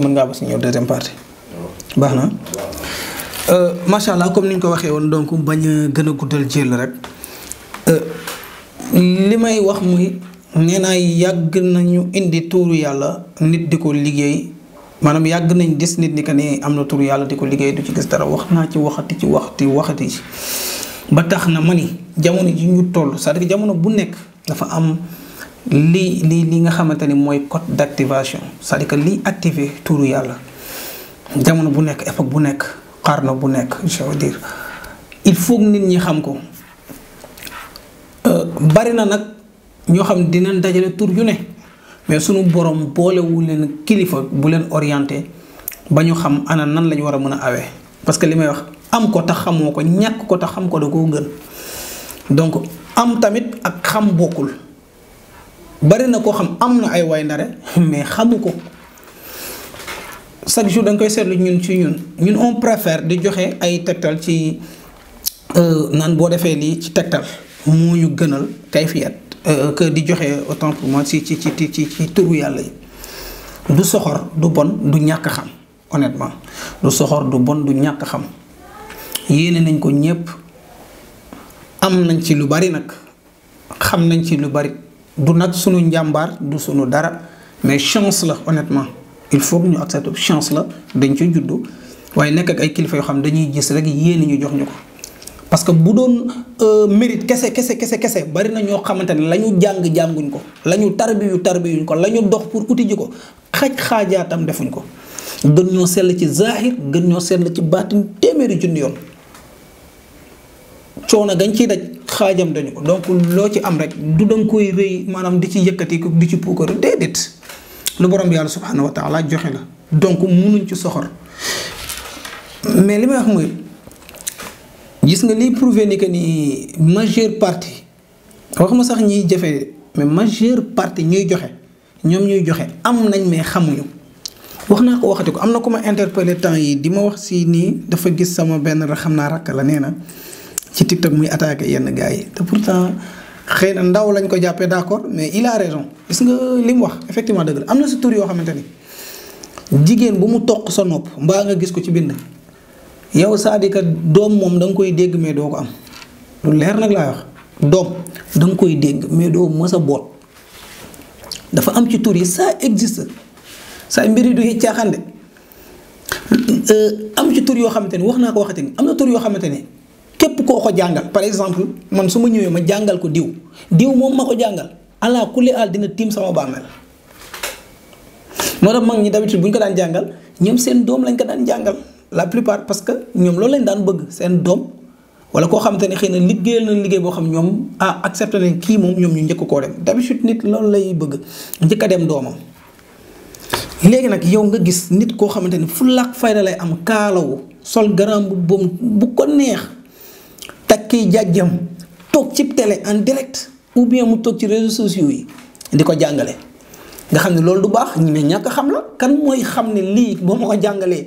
mën ngaa ba si ñëw deuxième partie. baax na macha allah comme ni ñu ko waxee woon donc bañ a gën a guddal jël rek li may wax muy nee naa yàgg nañu indi tuuru yàlla nit di ko liggéey maanaam yàgg nañ gis nit ni que ni am na tuuru yàlla di ko liggéey du ci gis dara wax naa ci waxati ci ba tax na ma ni jamono ji ñu toll c'est-à-dire jamono bu nekk dafa am li nga xamante ni mooy code d'activation c'est-à-dire que liy activer tuuru yàlla jamono bu nekk époque bu nekk xarna bu nekk je veux dire il faut nit ñi xam ko bari na nag ñoo xam dinañ dajale tur yu ne mais sunu borom boolewu leen kilifa bu leen orienté ba ñu xam ana nan lañu war a mën a awee parce que li may wax am ko tax xamoo ko ñàkk ko tax xam ko da koo gën donc am tamit ak xam bokkul bari na koo xam am na ay way ndare mais xamu ko chaque jour da nga koy seetlu ñun on préfère di joxe ay tegtal ci naan boo defee lii ci tegtal moo ñu gënal kayfiyat que di joxe autant pour moi ci turu yàlla yi du soxor du bon du ñàkk xam honnêtement du soxor du bon du ñàkk xam yéene nañ ko ñépp am nañ ci lu bari nag xam nañ ci lu bari du nag sunu njàmbaar du sunu dara mais chance la honnêtement il faut que ñu accepter chance la dañ ci juddu waaye nekk ak ay kilifa yoo xam dañuy gis rek yéene ñu jox ñu ko parce que bu doon mérite kese bari na ñoo xamante ne la ñu jànguñ ko la ñu tarbiyuñ ko la ñu dox pour uti ji ko xaajaatam defuñ ko gën ñoo sell ci zahir gën ñoo sell ci baatin téeméeri junni yoon coono gañ ciy daj xaajam dañu ko donc loo ci am rek du danga koy rëy maanaam di ci yëkkati di ci puukar déedéet lu borom bi yàlla subhanahu wa taala joxe la donc munuñ ci soxor mais li may wax mooy gis nga liy prouver ni que ni majeure partie waxuma sax ñiy jafe mais majeure partie ñuy joxe ñoom ñuy joxe am nañ mais xamuñu wax naa ko waxati ko am na ku ma interpellé temps yi di ma wax si nii dafa gis sama benn xam naa rakk la nee na ci TikTok muy attaqué yenn gars yi te pourtant xëy na ndaw lañ ko jàppee d'accord mais il a raison gis nga li mu wax effectivement dëgg la am na si tur yoo xamante ni jigéen bu mu toq sa nopp mbaa nga gis ko ci bind yow c'est-à-dire que doom moom da nga koy dégg mais doo ko am lu leer nag laay wax doom da nga koy dégg mais doo mës a boot dafa am ci tur yi ça existe saa mbiri du caaxaan de am ci tur yoo xamante ni wax naa ko waxati ni am na tur yoo xamante ni képp koo ko jàngal par exemple man su ma ñëwee ma jàngal ko diw moom ma ko jàngal ala kulli aal dina tiim sama bàmmeel moo tax mag ñi d'habitude bu ñu ko daan jàngal ñoom seen doom lañ ko daan jàngal la plupart parce que ñoom loolu lañ daan bëgg seen doom wala koo xamante ne xëy na liggéeyal na liggéey boo xam ñoom accepté nañ kii moom ñoom ñu njëkk koo dem d'habitude nit loolu lay bëgg njëkk a dem doomam. léegi nag yow nga gis nit koo xamante ni fu làkk fayda lay am kaalawu sol garam bu ko neex takki jàjjam toog ci télé en direct ou bien mu toog ci réseaux sociaux yi di ko jàngale nga xam ne loolu du baax ñu ne ñàkk xam la kan mooy xam ne lii boo ma ko jàngalee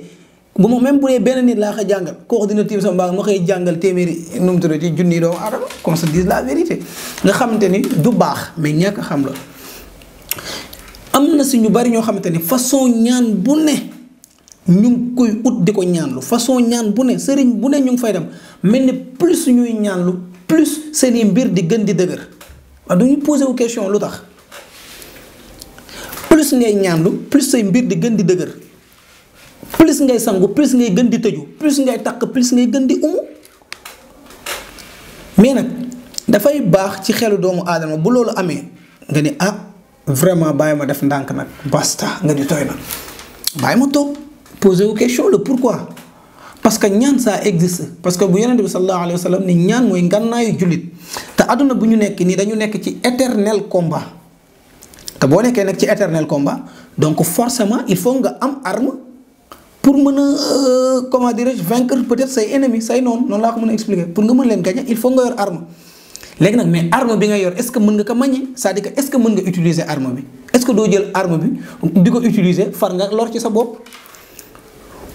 bu ma même bu dee benn nit laa ko jàngal kooku dina tiim sama mbaa ma koy jàngal téeméeri nu mu tuddati junni doomu aadama qu'on se dise la vérité nga xamante ni du baax mais ñàkk xam la. am na si ñu bari ñoo xamante ni façon ñaan bu ne ñu ngi koy ut di ko ñaanlu façon ñaan bu ne sëriñ bu ne ñu ngi fay dem mel ni plus ñuy ñaanlu plus seeni mbir di gën di dëgër waaw du ñu posé wu question lu tax plus ngay ñaanlu plus say mbir di gën di dëgër plus ngay sangu plus ngay gën di tëju plus ngay takk plus ngay gën di umu mais nag dafay baax ci xelu doomu aadama bu loolu amee nga ni vraiment bàyyi ma def ndànk nag basta nga di tooy na bàyyi ma toog poser wu question le pourquoi parce que ñaan ça existe parce que bu yonent bi sallallahu alayhi wa sallam ni ñaan mooy ngànnaayu jullit te àdduna bu ñu nekk nii dañu nekk ci éternel combat te boo nekkee nag ci éternel combat donc forcément il faut nga am arme pour mën a comment dirais-je vaincre peut-être say ennemis say noonu laa ko mën a expliquer pour nga mën leen gagner il faut nga yor arme léegi nag mais arme bi nga yor est-ce que mën nga ko manier c'est-à-dire que est-ce que mën nga utiliser arme bi est-ce que doo jël arme bi di ko utiliser far nga lor ci sa bopp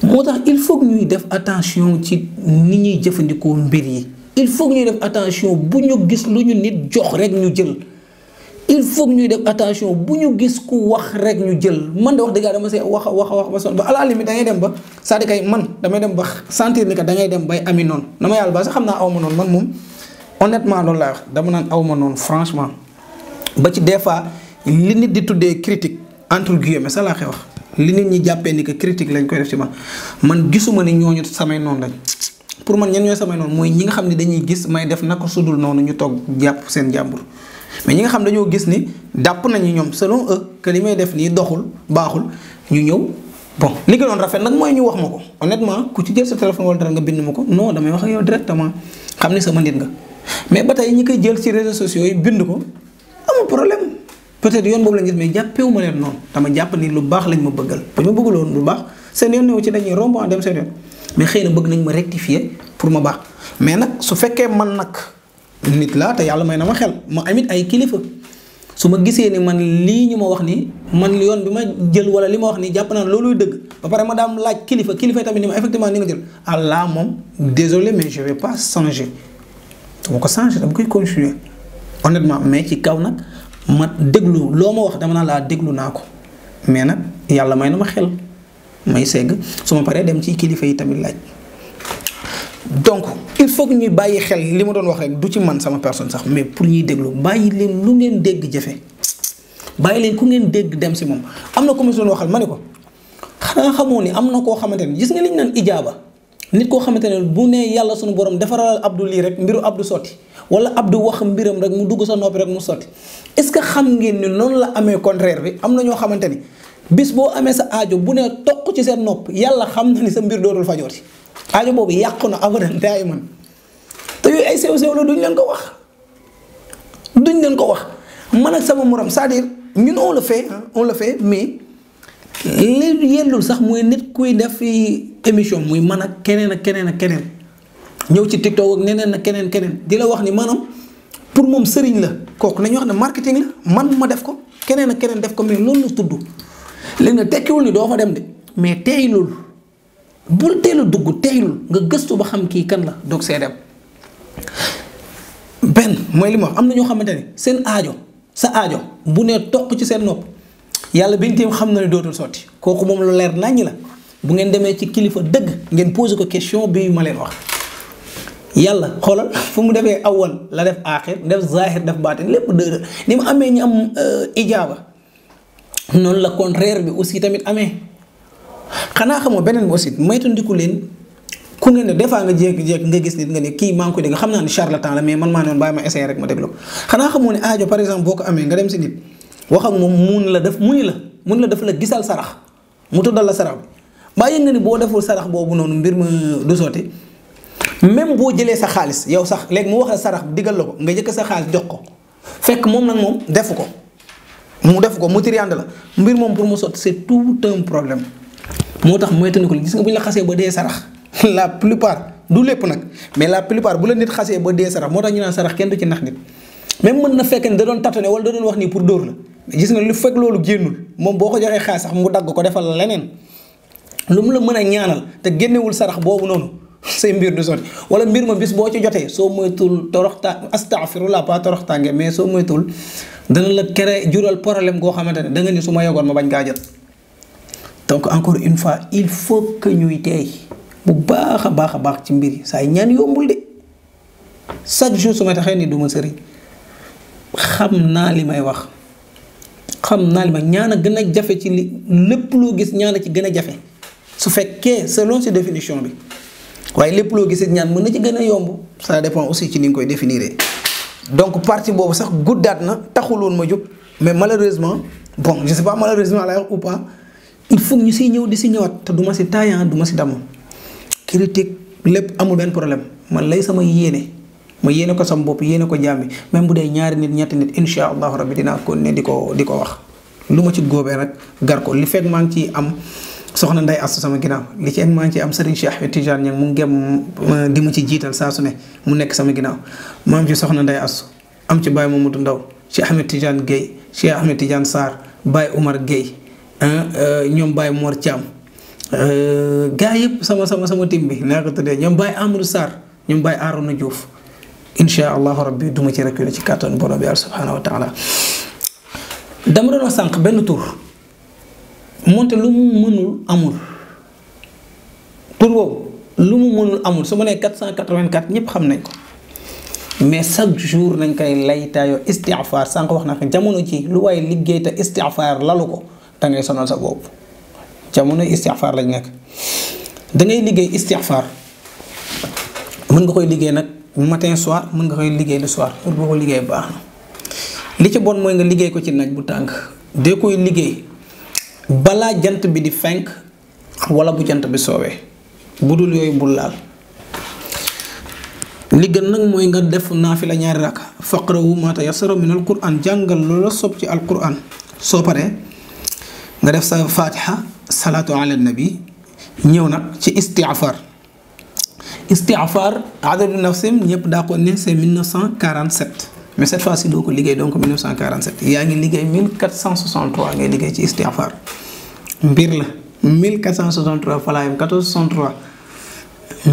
moo tax il faut que ñuy def attention ci ni ñuy jëfandikoo mbir yi il faut que ñuy def attention bu ñu gis lu ñu nit jox rek ñu jël il faut que ñuy def attention bu ñu gis ku wax rek ñu jël man de wax dëgg dama see wax ba sonn ba à la limite da ngay dem ba c'est-à-dire kay man damay dem ba sentir ni que da ngay dem bay ami noonu dama yàlla ba sax xam naa aw ma noonu man moom honnêtement loolu laa wax dama naan aw ma noonu franchement ba ci des fois li nit di tuddee critique entre guillemets ça laa koy wax li nit ñi jàppee ni que critique lañ koy def ci man gisuma ni ñooñu samay noonu lañ pour man ñen ñooy samay noonu mooy ñi nga xam ne dañuy gis may def naka sudul noonu ñu toog jàpp seen jàmbur mais ñi nga xam dañoo gis ni dàpp nañu ñoom selon eux que li may def nii doxul baaxul ñu ñëw bon li ko doon rafet nag mooy ñu wax ma ko honnêtement ku ci jël sa téléphone wala dara nga bind ma ko non damay wax ak yow directement xam ni sama nit nga mais ba tey ñi koy jël ci réseaux sociaux yi bind ko amul problème peut-être yoon boobu lañ gis mais jàppewu ma leen noonu dama jàpp ni lu baax lañ ma bëggal bu ma bëggaloon lu baax seen yoon newu ci dañuy romb dem seen yoon mais xëy na bëgg nañ ma rectifier pour ma baax mais nag su fekkee man nag nit laa te yàlla may na ma xel ma amit ay kilifa su ma gisee ni man lii ñu ma wax nii man yoon bi ma jël wala li ma wax nii jàpp naa looluy dëgg ba pare ma daam laaj kilifa tamit ni ma effectivement ni nga jël allah moom désolé mais je vais pas changer dama ko changer dama koy continuer honnêtement mais ci kaw nag ma déglu loo ma wax dama naa laa déglu naa ko mais nag yàlla may na ma xel may segg su ma paree dem ci kilifa yi tamit laaj donc il faut que ñuy bàyyi xel li ma doon wax rek du ci man sama personne sax mais pour ñuy déglu bàyyi leen lu ngeen dégg jafe bàyyi leen ku ngeen dégg dem si moom am na ku ma doon waxal ma ne ko xanaa xamoo ni am na koo xamante ne gis nga li ñu naan ijaaba nit koo xamante ne bu ne yàlla sunu borom defaral Abdou lii rek mbiru Abdou sotti wala Abdou wax mbiram rek mu dugg sa noppi rek mu sotti est-ce que xam ngeen ni noonu la amee contraire bi am na ñoo xamante ni bis boo amee sa aajo bu ne toq ci seen nopp yàlla xam na ni sa mbir dootul fajooti aajo boobu yàqu na abadan daay man te yooyu ay sew-sew la duñ leen ko wax man ak sama morom c'est-à-dire ñun on le fait mais li yellul sax mooy nit kuy def émission muy man ak keneen ñëw ci TikTok ak neneen ak keneen di la wax ni maanaam pour moom sëriñ la kooku nañu wax ne marketing la man ma def ko keneen ak keneen def ko mais loolu la tudd léegi nag tekkiwul ni doo fa dem de mais teylul bul teel a dugg teylul nga gëstu ba xam kii kan la doog see dem benn mooy li ma wax am na ñoo xamante ne seen sa aajo bu ne toq ci seen nopp yàlla bi ñu xam na ne dootul sotti kooku moom lu leer naññ la bu ngeen demee ci kilifa dëgg ngeen posé ko question bi ma leen wax yàlla xoolal fu mu defee awal la def aaxir def zahir def baatin lépp dëgg ni mu amee ñi am ijaaba noonu la contraire bi aussi tamit amee xanaa xamoo beneen bi aussi moytandiku leen ku ngeen ne des fois nga jékki-jékki nga gis nit nga ne kii maa ngi koy dégg xam naa ne charlatan la mais man maa ne woon bàyyi ma essayé rek ma déglu ko xanaa xamoo ne aajo par exemple boo ko amee nga dem si nit wax ak moom mun la def la gisal sarax mu tuddal la sarax bi mbaa yëg nga ni boo deful sarax boobu noonu mbir ma du sotti même boo jëlee sa xaalis yow sax léegi mu wax la sarax bi digal la ko nga jëkk sa xaalis jox ko fekk moom nag moom defu ko mu triande la mbir moom pour mu sotti c'est tout un problème moo tax moytandiku gis nga bu ñu la xasee ba dee sarax la plupart du lépp nag mais la plupart bu la nit xasee ba dee sarax moo tax ñu naan sarax kenn du ci nax nit même mën na fekk ne da doon tâtonner wala da doon wax nii pour dóor la gis nga lu fekk loolu génnul moom boo ko joxee xaalis sax mu dagg ko defal la leneen lu mu la mën a ñaanal te génnewul sarax boobu noonu say mbir du sotti wala mbir ma bis boo ci jotee soo moytul astaghfirullah pas toroxtaange mais soo moytul dana la kere jural problème goo xamante ne da nga ni su ma yogoon ma bañ kaa jot. donc encore une fois il faut que ñuy teey bu baax a baax ci mbir yi saa ñaan yombul de chaque jour su ma taxee ni du ma sëriñ xam naa li may wax ñaan a gën a jafe ci lépp loo gis ñaan a ci gën a jafe su fekkee selon si définition bi waaye lépp loo gis ñaan mën na ci gën a yomb ça dépend aussi ci ni nga koy définir donc partie boobu sax guddaat na taxuloon ma jóg mais malheureusement bon je sais pas malheureusement la wax ou pas il faut ñu siy ñëw di si ñëwaat te du ma si taayaan du ma si damm critique lépp amul benn problème man lay sama yéene ma yéene ko sama bopp yéene ko jàmmi même bu dee ñaari nit ñetti nit insha allahu rabbi dinaa ko ne di ko wax lu ma ci góobee rek gar ko li fekk maa ngi ciy am soxna Ndeye Astou sama ginnaaw li ci maa ngi ciy am Serigne Cheikh Ahmed Tidiane Niang mu ngem di ma ci jiital saa su ne mu nekk sama ginnaaw ma am ci soxna Ndeye Astou am ci Baye Mamadou Ndaw Cheikh Ahmed Tidiane Guèye Cheikh Ahmed Tidiane Sarr Baye Oumar Guèye ñoom Baye Mor Thiam gaa yëpp sama tim bi naa ko tuddee ñoom Baye Amadou Sarr ñoom Baye Arouna Diouf insha allahu rabbi duma ci reculer ci kàttan borom bi subhanahu wa taala dama doon wax sànq benn tur moonte lu mu mënul amul tur boobu lu mu mënul amul su ma nee 484 ñëpp xam nañ ko mais chaque jour nañ koy laytaayoo istighfar sànq wax na ko jamono ji lu waaye liggéey te istighfar lalu ko da ngay sonal sa bopp jamono istighfar lañ nekk da ngay liggéey istighfar mën nga koy liggéey nag matin soir mën nga koy liggéey le soir heure boo ko liggéey baax na li ci bon mooy nga liggéey ko ci naaj bu tàng dee koy liggéey balaa jant bi di fenk wala bu jant bi soowee bu dul yooyu bul laal li gën nag mooy nga def naafila ñaari rakk faqrawu maa tayassara min al quran jàngal loola sob ci al quran soo paree nga def sa fatiha salaatu ala nabi ñëw nag ci istighfar adadu nafsim ñëpp daa ko ne c'est 1947 mais cette fois-ci doo ko liggéey donc 1947 yaa ngi liggéey 1463 ngay liggéey ci istighfar mbir la 1463 falaayam 1463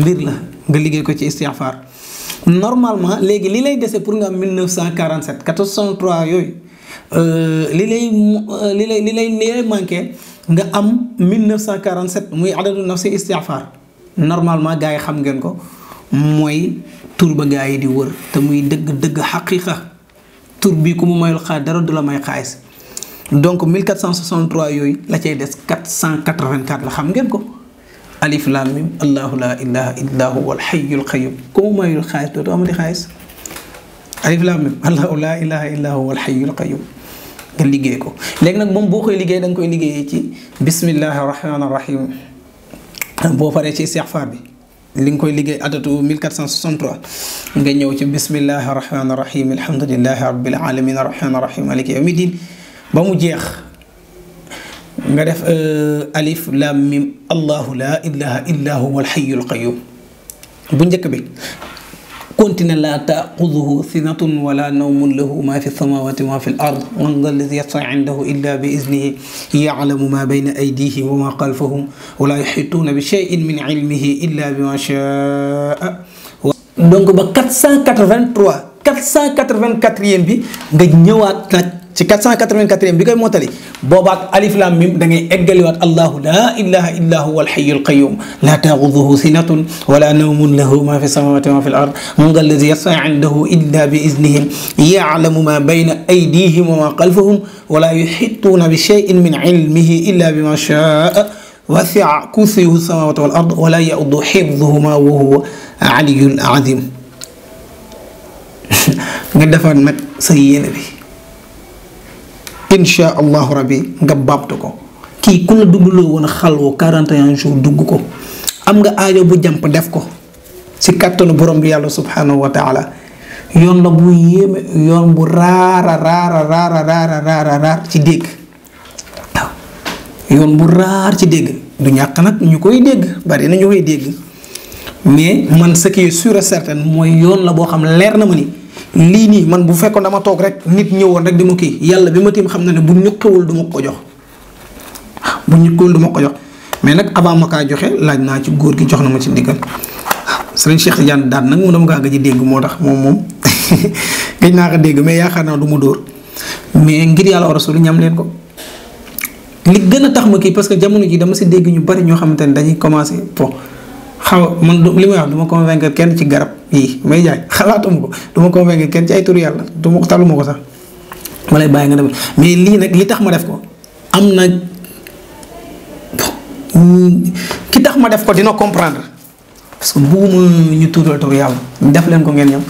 mbir la nga liggéey ko ci istighfar normalement léegi li lay dese pour nga am 1947 1463 yooyu li lay manqué nga am 1947 muy adadu nafsi istighfar normalement gars yi xam ngeen ko mooy tur ba gars yi di wër te muy dëgg xaqiiqa tur bi ku mu mayul xaalis dara du la may xaalis donc 1463 yooyu la cay des 484 la xam ngeen ko alif lam mim allahu la ilaha illa huwa al hayyul qayyum ku mu mayul xaalis dootu amati xaalis alif lam mim allahu la ilaha illa huwa al hayyul qayyum nga liggéey ko léegi nag moom boo koy liggéey da nga koy liggéeyee ci bismillahi rahmaani rahim boo paree ci istighfar bi li nga koy liggéey adatu 1463 nga ñëw ci bismillahi rahmaani rahim alhamdulillahi rabbil alamin arrahmaani rahim maliki yawmi din ba mu jeex nga def alif lam mim allahu la ilaha illa huwa alhayyul qayyum bu njëkk bi continue la taaxuduhu sinatun wala nawmun lahu ma fi samawati wa fi l ard man dha alladi yashfa'u indahu illa bi iznihi ya'lamu ma bayna aydihim wa ma khalfahum wala yuhituna bi shay'in min ilmihi illa bima sha'a donc ba 484e bi nga ñëwaat nag ci 484e bi koy mottali boobaat alif lam mim da ngay eggaliwaat allahu la ilaha illa huwa alhayyul qayyum la taaxuduhu sinatun wala nawmun lahu ma fi samawati wa ma fi l ard man dha alladi yashfa'u indahu illa bi iznihi ya'lamu ma bayna aydihim wa ma khalfahum wala yuhituna bi shay'in min ilmihi illa bima sha'a wasi'a kursiyuhu samawati wal ard wala ya'uduhu hifdhuhuma wa huwa aliyyun azim nga defaat nag sa yéene bi insha allahu rabbi nga baabtu ko kii ku la duggloo woon xalwo 41 jours dugg ko am nga aajo bu jàmp def ko si kàttanu borom bi yàlla subhanahu wa taala yoon la bu yéeme yoon bu raar ci dégg waaw yoon bu raar ci dégg du ñàkk nag ñu koy dégg bari na ñu koy dégg mais man ce qui est sûr et certain mooy yoon la boo xam leer na ma ni lii nii man bu fekkoon dama toog rek nit ñëwoon rek di ma kii yàlla bi ma tiim xam na ne bu ñuqewul du ma ko jox bu ñuqewul du ma ko jox mais nag avant ma kaa joxe laaj naa ci góor gi jox na ma ci ndigal sëriñ Cheikh Tidiane daan nag mu dama kaa gëj a dégg moo tax moom gëj naa ko dégg mais yaakaar naa du ma dóor mais ngir yàlla war a rasul ñam leen ko li gën a tax ma kii parce que jamono ji dama si dégg ñu bari ñoo xamante ne dañuy commencé bon xaw man li may wax du ma convaincre kenn ci garab yii may jaay xalaatuma ko du ma convaincre kenn ci ay tur yàlla du ma taluma ko sax ma lay bàyyi nga dem mais lii nag li tax ma def ko am na ki tax ma def ko dina comprendre parce que bugguma ñu tuutal tur yàlla def leen ko ngeen ñëw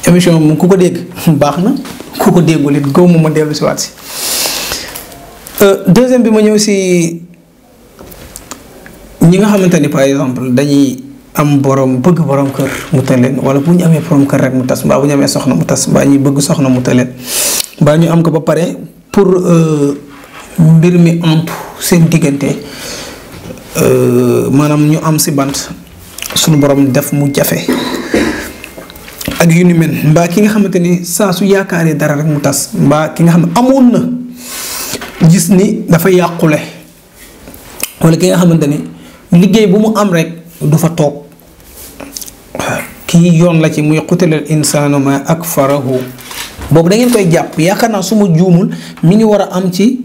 émission moom ku ko dégg baax na ku ko déggul it góob ma dellu si waat si deuxième bi ma ñëw si ñi nga xamante ni par exemple dañuy am bëgg borom kër mu tëleen wala bu ñu amee borom kër rek mu tas mbaa bu ñu amee soxna mu tas mbaa ñuy bëgg soxna mu tëleen mbaa ñu am ko ba pare pour mbir mi amp seen diggante maanaam ñu am si bant suñu borom def mu jafe ak yu ni mel mbaa ki nga xamante ni saa su yaakaaree dara rek mu tas mbaa ki nga xam ne amoon na gis ni dafa yàqule wala ki nga xamante ni liggéey bu mu am rek du fa toog kii yoon la ci muy qutilal insaanu ma akfarahu boobu da ngeen koy jàpp yaakaar naa su ma juumul mi ngi war a am ci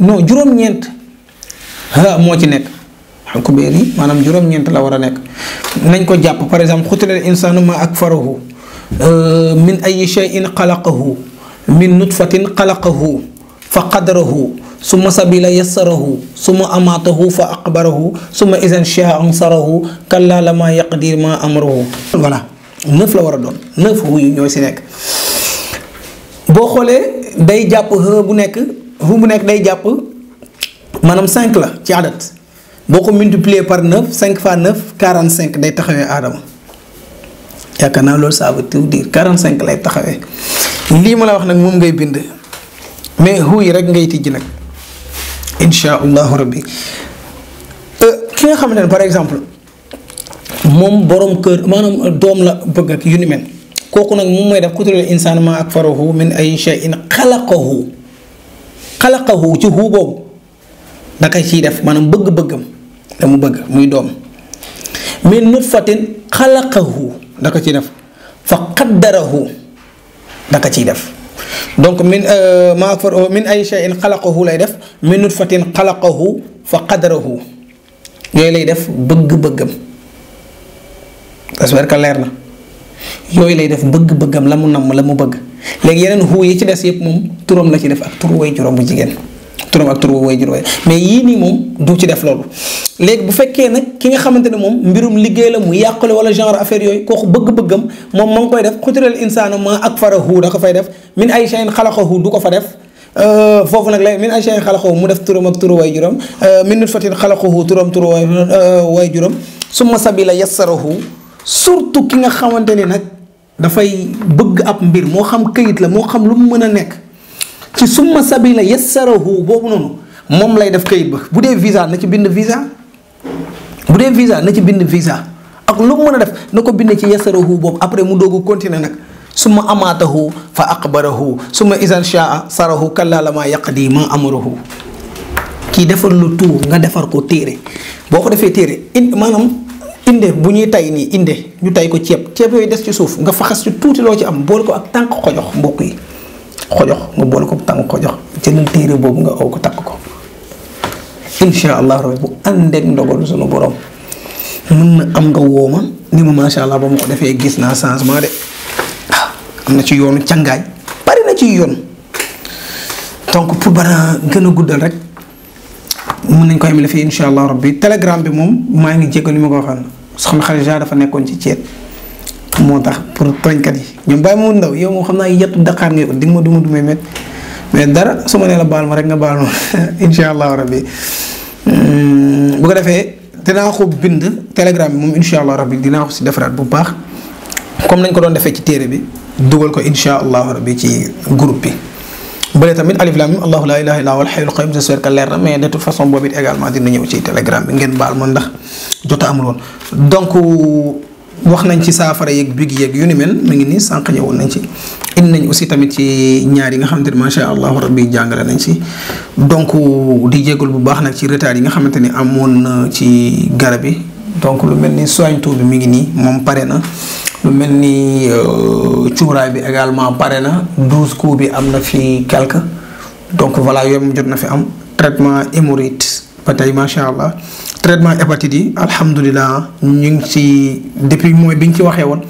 juróom-ñeent moo ci nekk xam ko beer yi maanaam juróom-ñeent la war a nekk nañ ko jàpp par exemple xutilal insaanu ma akfarahu min ayyi shay'in xalaqahu min nutfatin xalaqahu fa qadarahu summa sabila yassarahu summa amaatahu fa aqbarahu summa isan shaa ansarahu kallaa lammaa yaqdir ma amrahu. voilà 9 la war a doon 9 wuyu ñooy si nekk boo xoolee day jàpp bu nekk day jàpp maanaam 5 la ci adat boo ko multiplier par 9 5 fois 9 45 day taxawee aadama yaakaar naa loolu ça veut tout dire 45 lay taxawee lii ma la wax nag moom ngay bind mais yi rek ngay tijji nag insha allahu rabbi ki nga xamante ne par exemple moom borom kër maanaam doom la bëgg ak yu ni mel kooku nag moom mooy def xutilal insaanu maa akfarahu min ayyi shay'in xalaqahu ci boobu da koy ciy def maanaam bëgg-bëggam la mu bëgg muy doom min nutfatin xalaqahu da ko ciy def fa qaddarahu da ko ciy def donc min ayyi shay'in xalaqahu lay def min nutfatin xalaqahu fa qaddarahu yooyu lay def bëgg-bëggam j'espère que leer na yooyu lay def bëgg-bëggam la mu namm la mu bëgg léegi yeneen yi ci des yëpp moom turam la ci def ak turu way juróom bu jigéen turam ak turu way juróom mais yii nii moom du ci def loolu léegi bu fekkee nag ki nga xamante ne moom mbirum liggéey la mu yàqule wala genre affaire yooyu kooku bëgg-bëggam moom ma ngi koy def xutilal insaana maa akfarahu da ko fay def min ayyi shay'in xalaqahu du ko fa def foofu nag léegi min ayyi shay'in xalaqahu mu def turam ak turu way juróom min nutfatin xalaqahu turam turu way juróom summa sabila yassarahu surtout ki nga xamante ni nag dafay bëgg ab mbir moo xam këyit la moo xam lu mu mën a nekk ci summa sabila yassarahu boobu noonu moom lay def këyit ba bu dee visa na ci bind visa na ci bind visa ak lu mu mën a def na ko bind ci yassarahu boobu après mu doogu continuer nag summa amaatahu fa aqbarahu summa isan shaa sarahu kallaa lammaa yaqdi ma amarahu kii defar lu tout nga defar ko téere boo ko defee téere maanaam inde bu ñuy tay nii inde ñu tay ko ceeb yooyu des ci suuf nga faxas ci tuuti loo ci am boole ko ak tànk xojox mbokk yi xojox nga boole ko tànk xojox jëlal téere boobu nga aw ko takk ko insha allah rabbi bu àndeek ndogal sunu borom mën na am nga wooma ni ma macha allah ba ma ko defee gis naa changement de waaw am na ci yoonu càngaay bari na ci yoon donc pour bana gën a guddal rek mën nañ ko yemale fii insha allah rabbi telegram bi moom maa ngi jégal li ma ko waxoon soxna Xadija dafa nekkoon ci ceet moo tax pour tooñkat yi ñoom bàyyi ma ndaw yow moom xam naa yettu Dakar ngay ut di nga ma duma dumee mais dara su ma nee la baal ma rek nga baal ma insha allah rabbi bu ko defee dinaa ko bind telegram bi moom insha allah rabbi dinaa ko si defaraat bu baax comme nañ ko doon defee ci téere bi dugal ko insha allah rabbi ci groupe bi. bële tamit alif lam mim allahu la ilaha illa huwal hayyul qayyum j'espère que leer na mais de toute façon boobu it également dina ñëw ci telegram bi ngeen baal ma ndax jota amul woon donc wax nañ ci saafara yeeg big yeeg yu ni mel mu ngi nii sànq ñëwoon nañ ci indi nañ aussi tamit ci ñaar yi nga xamante ne macha allah rabbi jàngale nañ ci donc di jégal bu baax nag ci retard yi nga xamante ni amoon na ci garab yi donc lu mel ni soignetou bi mi ngi nii moom pare na lu mel ni cuuraay bi également pare na 12 coups bi am na fi quelque donc voilà yooyu moom jot na fi am traitement hémorroïde ba tey macha allah traitement hépatite yi alhamdulilah ñu ngi ci depuis mooy bi ñu ci waxee woon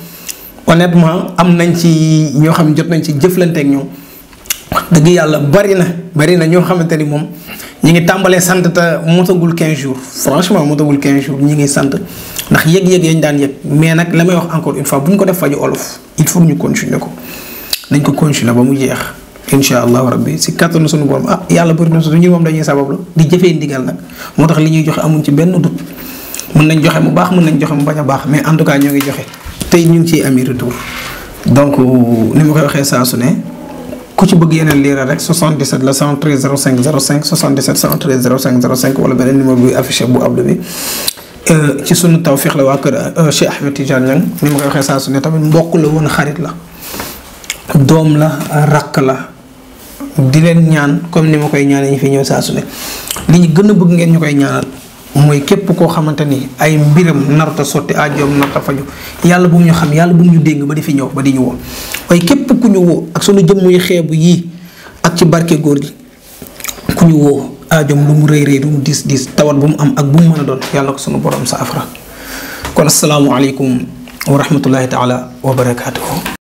honnêtement am nañ ci ñoo xam ne jot nañ ci jëflanteeg ñoom wax dëgg yàlla bari na ñoo xamante ni moom ñi ngi tàmbalee sant te motagul 15 jours franchement motagul 15 jours ñi ngi sant ndax yëg-yëg yañ daan yëg mais nag la may wax encore une fois bu ñu ko def faju olof il faut ñu continuer ko nañ ko continuer ba mu jeex insha allahu rabbi si kàttanu suñu borom yàlla bëri na su ñu moom dañuy sabablu di jëfee ndigal nag moo tax li ñuy joxe amuñ ci benn dut mën nañ joxe mu baax mën nañ joxe mu bañ a baax mais en tout cas ñoo ngi joxe tey ñu ngi ciy ami retour donc ni ma koy waxee saa su ne ku ci bëgg yeneen liiral rek 77 la 113 05 05 77 113 05 05 wala beneen numéro bi affiché bu abdu bi ci sunu tawfiix la waa kër Cheikh Ahmed Tidiane Niang ni ma koy waxee saa su ne tamit mbokk la woon xarit la doom la rakk la di leen ñaan comme ni ma koy ñaanee ñu fi ñëw saa su ne li ñu gën a bëgg ngeen ñu koy ñaanal mooy képp koo xamante ni ay mbiram narta sotti aajoom narta faju yàlla bu mu ñu xam yàlla bu mu ñu dégg ba di fi ñëw ba di ñu woo waaye képp ku ñu woo ak sunu jëmm yu xeebu yii ak ci barke góor gi ku ñu woo aajoom lu mu rëy rëy lu mu diis diis tawat bu mu am ak bu mu mën a doon yàlla ko sunu borom saafara kon asalaamualeykum wa rahmatullahi taala wa barakaatuhu